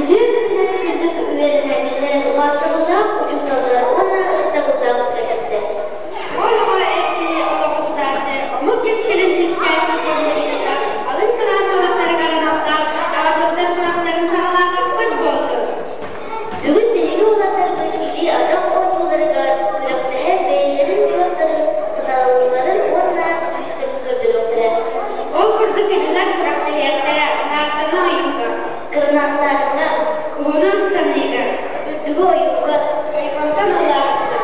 Үтүө күнүнэн күндү үөрэнээччилэр, убаастабыллаах учууталлар уонна ытыктабыллаах үлэһиттэр! Оҕо эр киһи олоҕу тутааччы, омук кэскилин түстээччи диэн ыйыта алын кылаас уолаттарыгар аналлаах аҕатыттар курахтарын саҕалаатахпыт буоллун. Бүгүн биһиги уолаттарбыт илии-атах оонньууларыгар күрэхтэһэ бэйэлэрин кыахтарын, сатабылларын уонна күүстэрин көрдөрүөхтэрэ. Ол курдук кинилэр күрэхтэһиэхтэрэ наартаны ойууга, Кырынаастааһыҥҥа, уһуну ыстаныыга, үрдүгү ойууга, ойбонтон ылааһыҥҥа,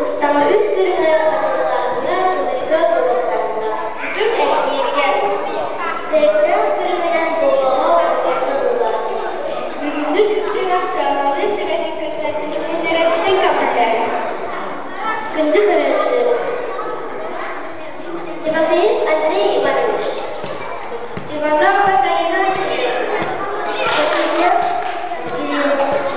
ыстаҥа үс көрүҥэ хатылааһыҥҥа, кылыыга, дуобаттааһыҥҥа. Бүтүн эргииргэ. Тээтэрээх көрүҥүнэн буолуоҕа ойбонтон ыллааһын. Бүгүҥҥү күрэх сыаналыыр сүбэтин кытта билиһиннэрэрбитин көҥүллээҥ. Күндү көрөөччүлэрим! Тимофеев Андрей Иванович Иванова Галина Васильевна. Васильев Кириллович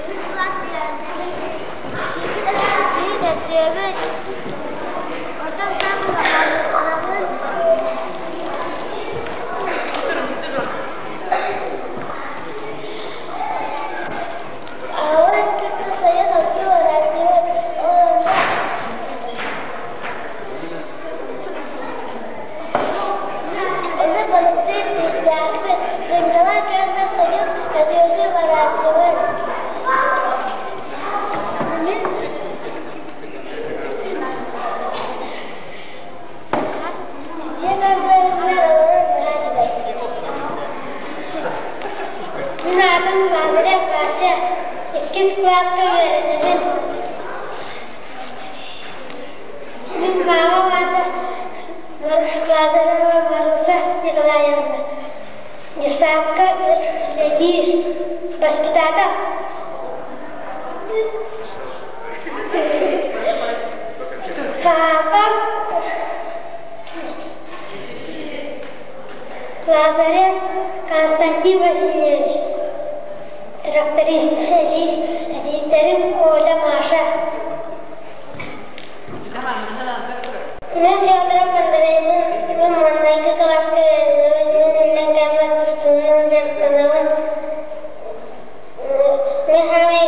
Үһүс кылааска Биир Оттон Аҕабын кытта сайын оттуу барааччыбыт. Ол онно Онно балыктыы сирдээхпит. Сыҥкалаах кэмҥэ сайын көтүөлүү барааччыбыт. Дьиэ кэргэнигэр олорор наһаа үчүгэй. Мин аатым Лазарев Вася, иккис кылааска үөрэнэбин. Мин маамам аата Лазарева Маруса Николаевна. Десантка үлэлиир. Воспитатель. Папа Лазарев Константин Васильевич, тракторист, эдьиийдэрим Оля, Маша. Мин Федоров Андрейбын, мин маҥнайгы кылааска үөрэнэбин, мин иллэҥ кэммэр тустуунан дьарыктанабын. Мин хаамай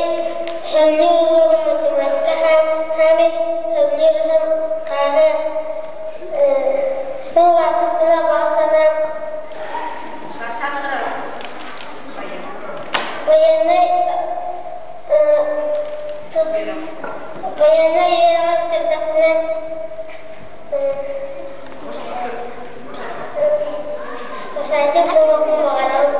сөбүлүүр уруогум математика, хаамай сөбүлүүр аһым хааһы. Мин улааппыппына баҕа санаам Байыаннай Байыаннай үөрэҕи бүтэрдэхпинэ профессор буолуохпун баҕарабын.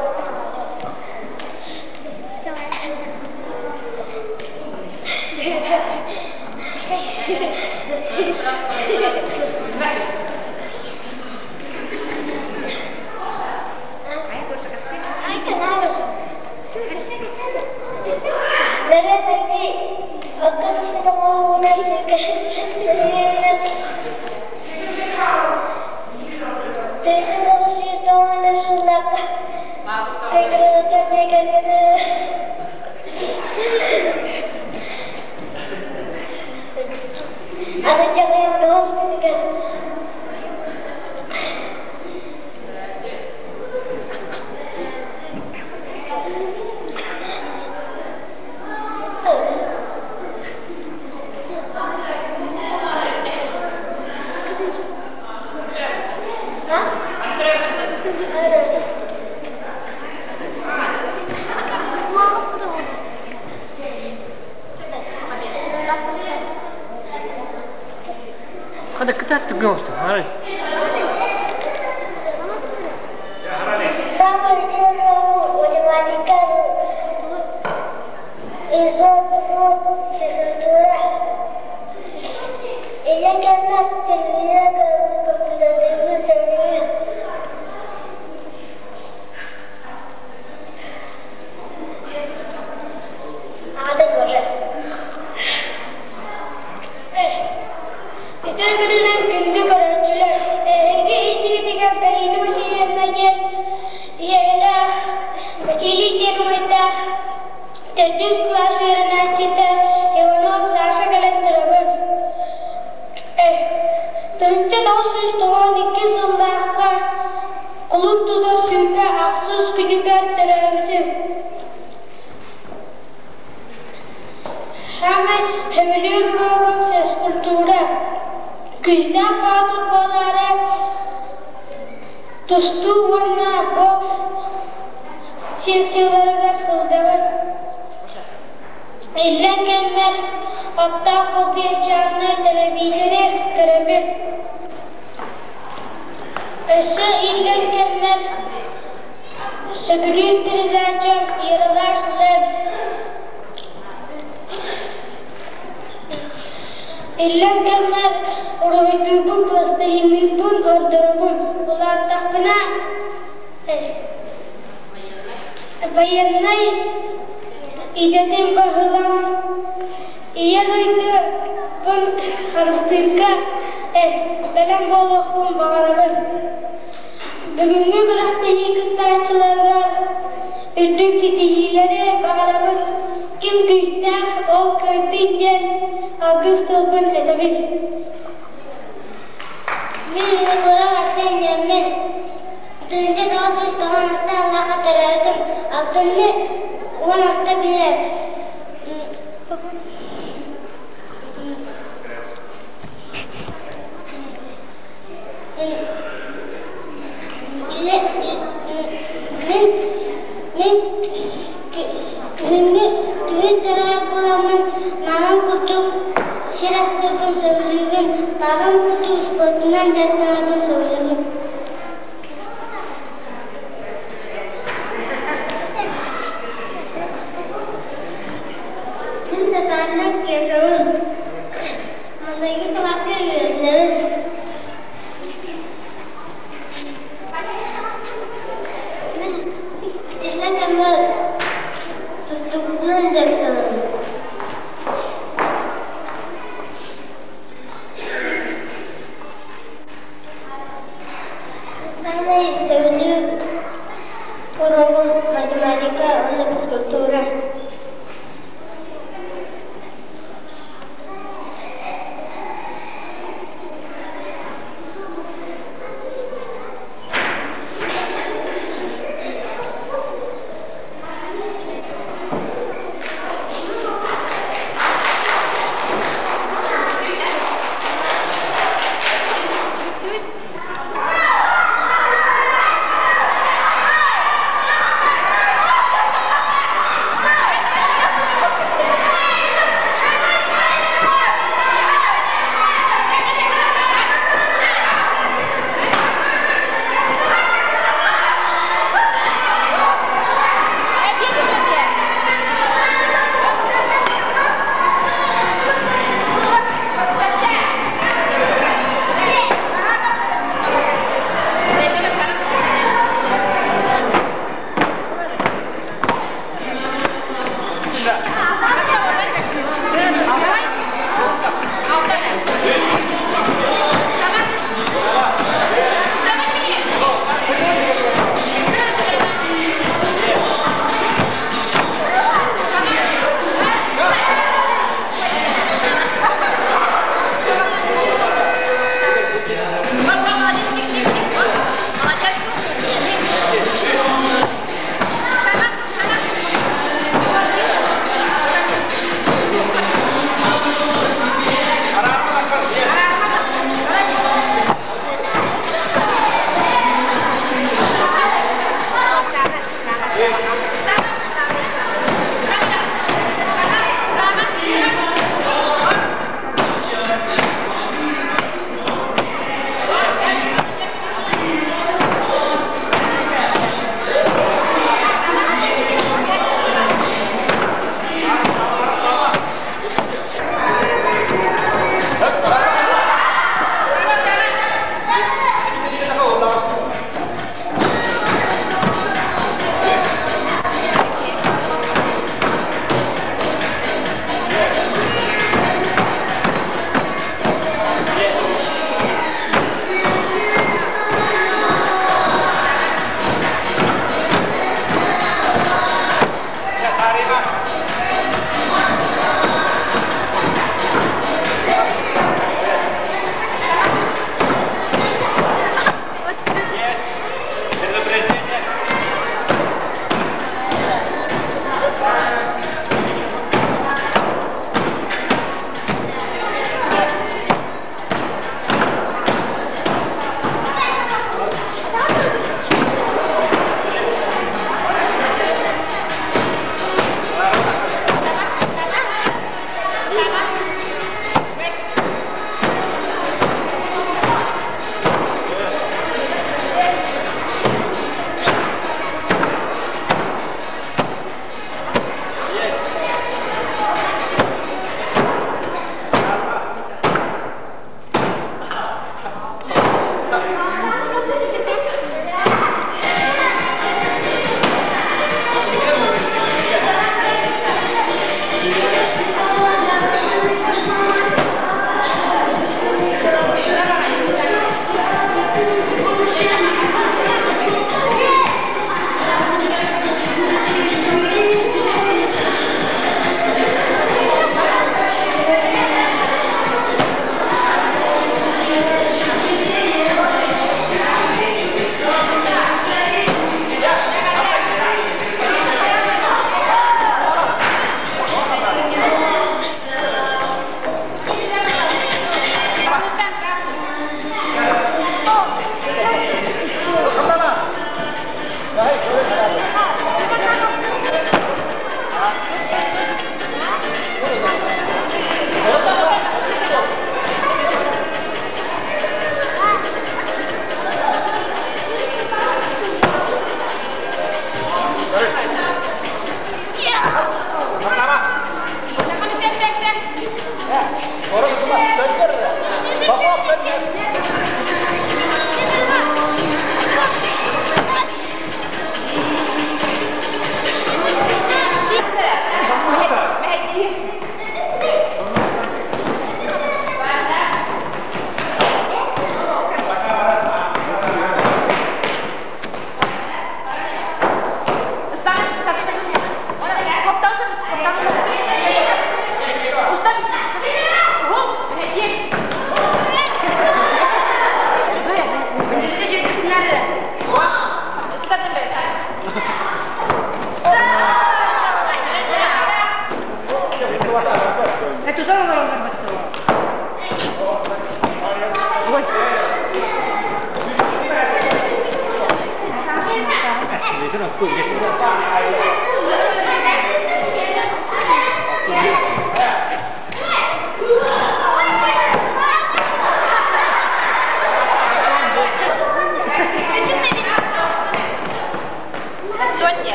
Самый первый математика из уруогум физкультура. Иллэҥ кэммэр телевизор көрөбүн, компьютердыыбын, сөбүлүүбүн. Аҕата Боже. Ити күнүнэн күндү көрөөччүлэр, эһиги иннигитигэр Галина Васильевна диэн ийэлээх Василий диэн убайдаах төрдүс кылаас үөрэнээччитэ Иванов Саша кэлэн турабын. 1992 сыллаахха кулун тутар 28 күнүгэр төрөөбүтүм. Саамай сөбүлүүр уруогум физкультура. Күүстээх боотур буолаары тустуу уонна бокс секцияларыгар сылдьабын. Иллэҥ кэммэр оттоох хоббиачааннай тэлэбиисэри көрөбүн. Өссө иллэҥ кэммэр сөбүлүүр передачам Ералаш Лед. Иллэҥ кэммэр уруһуйдуурбун, пластилинныырбын ордоробун. Улааттахпына байыаннай идэтин баһылаан Ийэ дойдубун харыстыырга бэлэм буолуохпун баҕарабын. Бүгүҥҥү күрэхтэһии кыттааччыларыгар үрдүк ситиһиилэри баҕарабын. Ким күүстээх, ол кыайтын диэн алгыс тылбын этэбин. Мин Егоров Арсеньевмин. 1996 сыллаахха төрөөбүтүм. Алтынньы 16 күнү Мин мин күһүҥҥү күһүн төрөөбүт буоламмын мамам курдук сир астыырбын сөбүлүүбүн, папам курдук спордунан дьарыктанарбын сөбүлүүбүн. Мин Татаринов Кешабын. Маҥнайгы кылааска үөрэнэбин. Мин итиннэ кэммэр тустуугунан дьарыктанабын. Саамай сөбүлүүр уруогум математика уонна физкультура.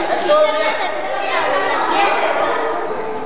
Иккистэринэ тардыстан хааллылар дии.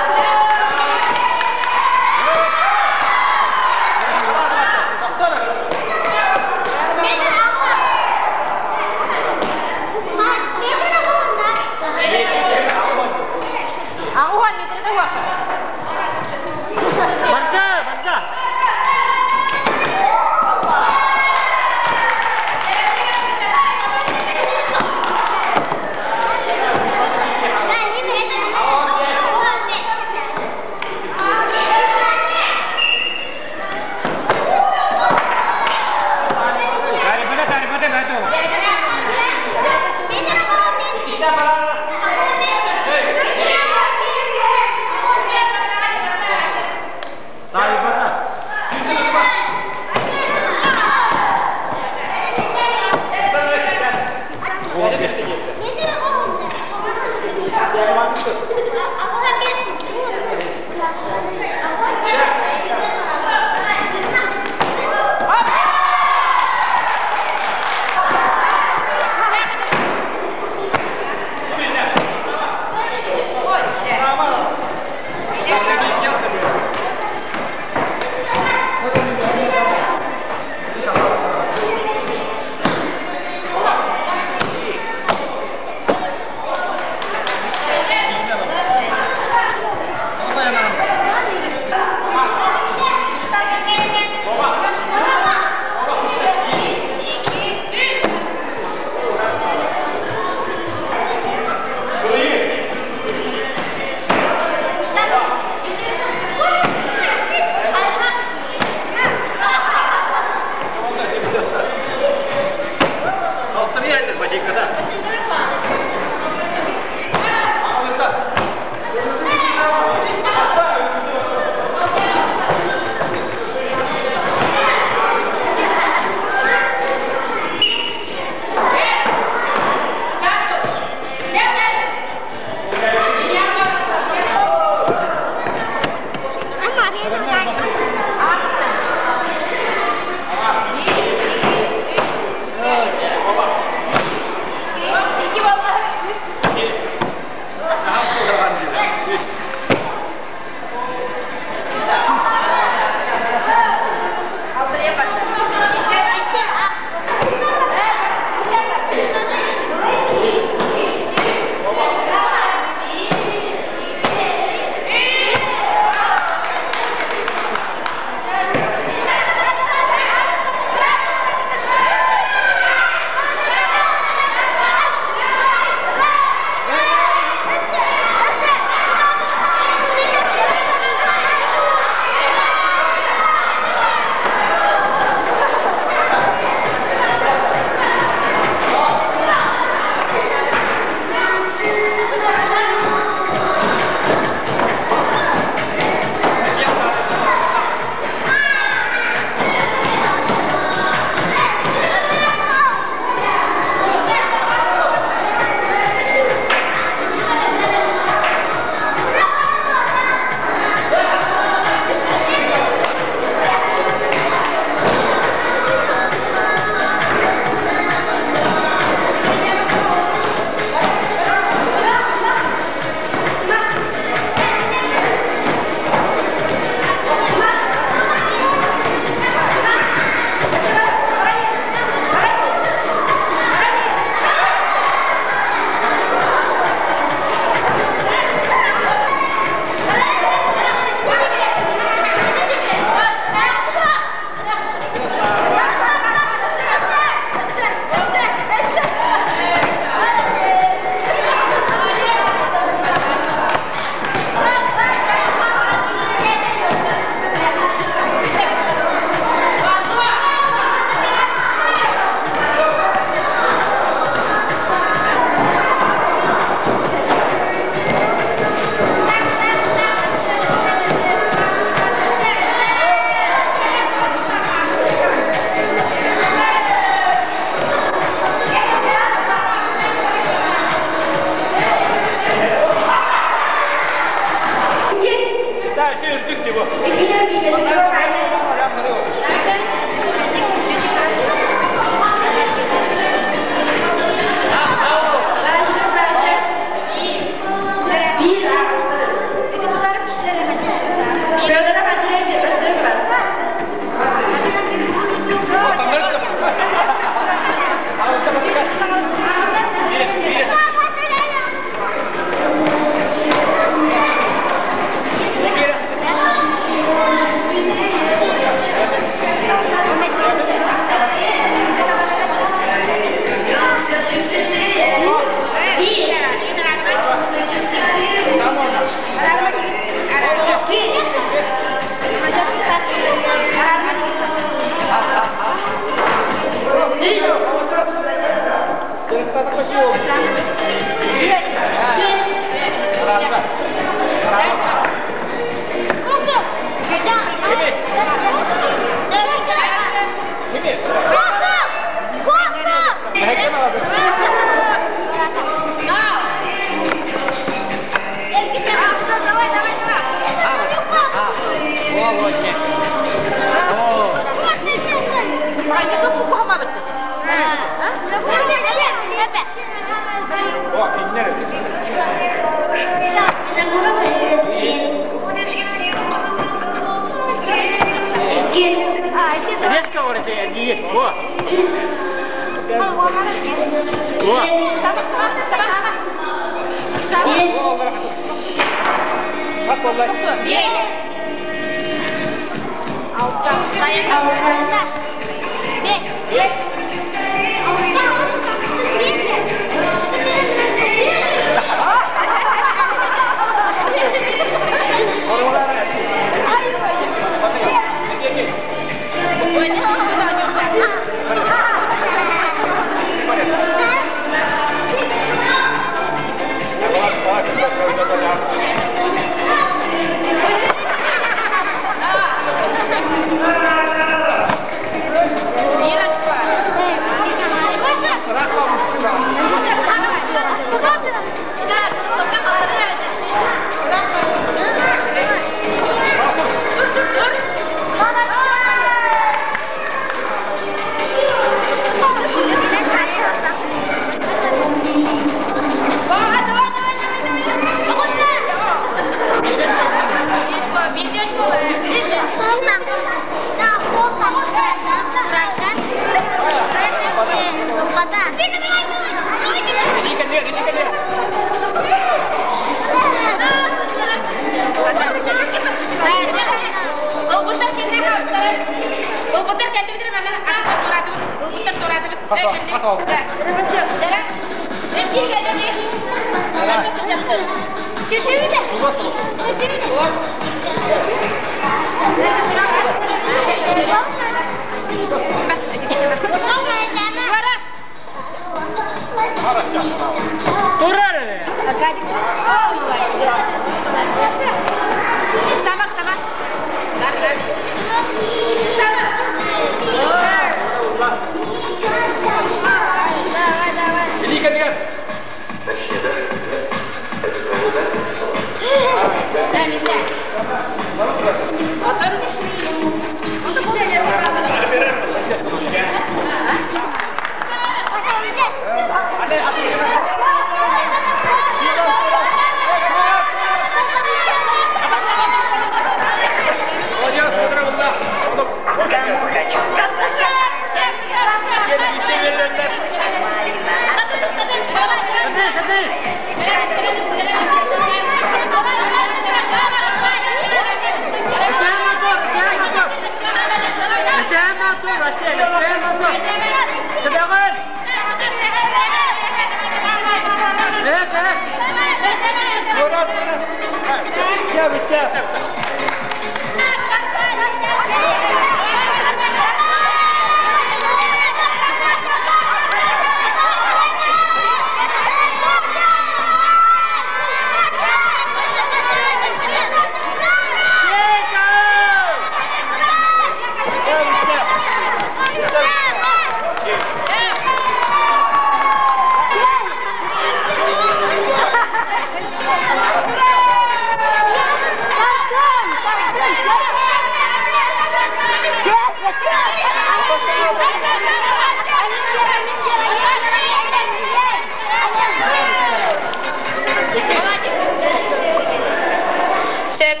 Сөп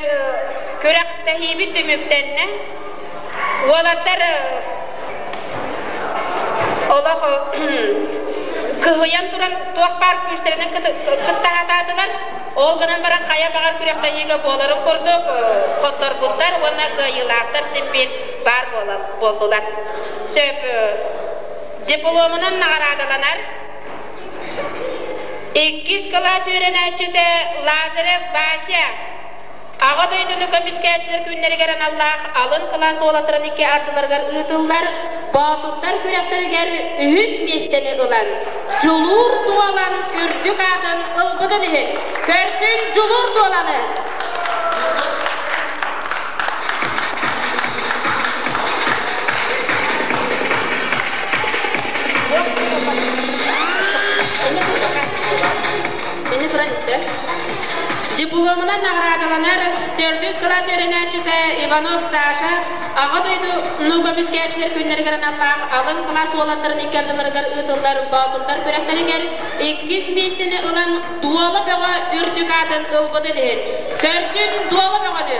күрэхтэһиибит түмүктэннэ. Уолаттар олох кыһыйан туран туох баар күүстэринэн кытта сатаатылар. Ол гынан баран хайа баҕар күрэхтэһиигэ буоларын курдук хотторбуттар уонна кыайыылаахтар син биир баар буоллулар. Сөп дипломунан наҕараадаланар. Иккис кылаас үөрэнээччитэ Лазарев Вася Аҕа дойдуну көмүскээччилэр күннэригэр аналлаах алын кылаас уолаттарын икки ардыларыгар ыытыллар Боотурдар күрэхтэригэр үһүс миэстэни ылан, Дьулуур Дуолан үрдүк аатын ылбытын иһин көрсүн Дьулуур Дуоланы! Ини туран истэ. Дипломунан наҕараадаланар төрдүс кылаас үөрэнээччитэ Иванов Саша Аҕа дойдуну көмүскээччилэр күннэригэр аналлаах алын кылаас уолаттарын икки ардыларыгар ыытыллар боотурдар күрэхтэригэр иккис миэстэни ылан Дуола Бөҕө үрдүк аатын ылбытын иһин көрсүн Дуола Бөҕөнү!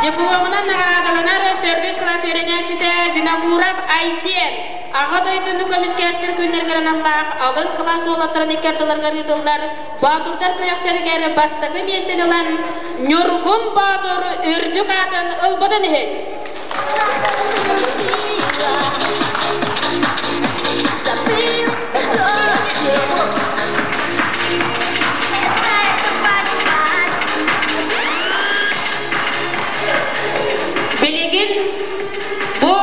Дипломунан наҕараадаланар төрдүс кылаас үөрэнээччитэ Винокуров Айсен Аҕа дойдуну көмүскээччилэр күннэригэр аналлаах алын кылаас уолаттарын икки ардыларыгар ыытыллар Боотурдар күрэхтэригэр бастакы миэстэни ылан Ньургун Боотур үрдүк аатын ылбытын иһин Билигин бу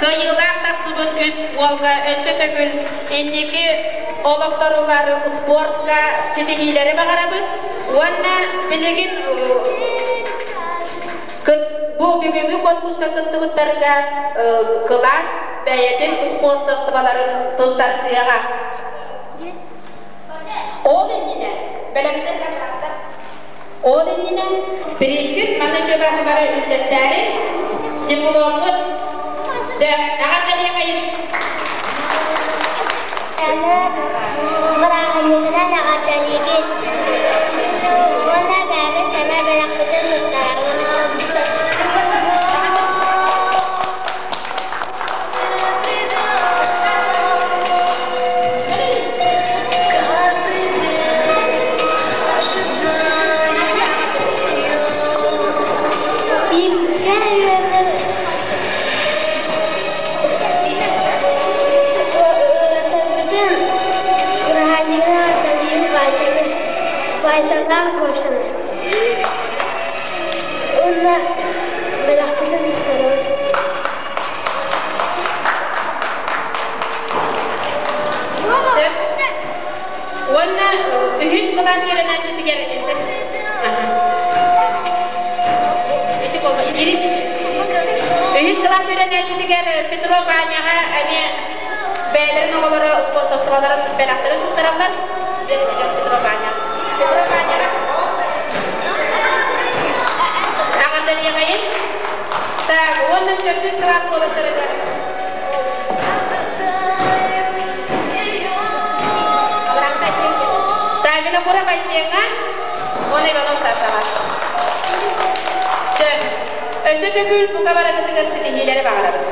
кыайыылаах тахсыбыт үс уолга өссө төгүл инники олохторугар спортка ситиһиилэри баҕарабыт уонна билигин Бу бүгүҥҥү конкурска кыттыбыттарга кылаас бэйэтин спонсорстволарын туттардыаҕа. Ол иннинэ бэлэмнэр да кылаастар. Ол иннинэ призгүт манна чөбааты бары үллэстээри дипломмут сөп эҕэрдэлиэхэйин. Бырааһынньыгынан эҕэрдэлиибит уонна бэйэбит сэмэй бэлэхпитин туттарабыт. Бииргэ үөрэнэр Ыалдьыттарбытын бырааһынньыгынан эҕэрдэлиибит Васялаах Гошаны уонна бэлэхпитин туттарабыт. Уонна үһүс кылаас үөрэнээччитигэр Үһүс кылаас үөрэнээччитигэр Петров Ваняҕа эмиэ бэйэлэрин оҕолоро спонсорстволарын бэлэхтэрин туттараллар. Петров Ваня. Петров Ваняҕа эҕэрдэлиэҕэйин. Так, уонна төрдүс кылаас уолаттарыгар Винокуров Айсеҥҥа уонна Иванов Сашаҕа. Сөп. Өссө төгүл бука барыгытыгар ситиһиилэри баҕарабыт.